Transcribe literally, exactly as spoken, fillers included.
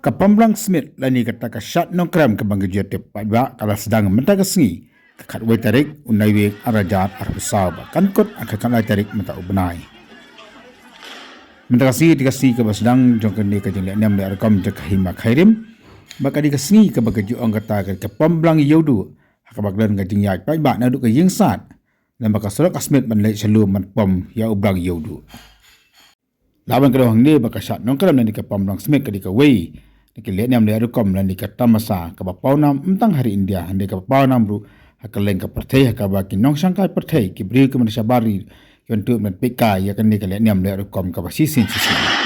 Ka Pamblang Smit lane kata ka shad Nongkrem kaba ngi ju tip paidbah ka la sdang mynta ka sngi, ka khatwei tarik u Naiwieng ar hajar arphew saw, bad kan kut ha ka khatlai tarik mynta u bnai. Mynta ka sngi dei ka sngi kaba sdang jong kane ka jingleh niam leh rukom jong ka Hima Khyrim, bad ka dei ka sngi kaba ka ju ong kata ka dei ka Pamblang Ïewduh, ha kaba kren ka jingïaid paidbah naduh ka ïing sad, lem bad ka surok ka Smit ban leit sha lum ban pom ïa u Blang Ïewduh. Lah ban kdew hangne ba ka shad Nongkrem lane ka Pamblang Smit ka dei kawei na ki leh niam leh rukom lane ka tamasa kaba pawnam ym tang ha ri India, hynrei kaba pawnam ruh ha kylleng ka pyrthei, ha kaba ki nongshangkai pyrthei, ki briew kiba na shabar ri, ki wan tuid ban peit ïa kane ka leh niam leh rukom kaba shisien shisien.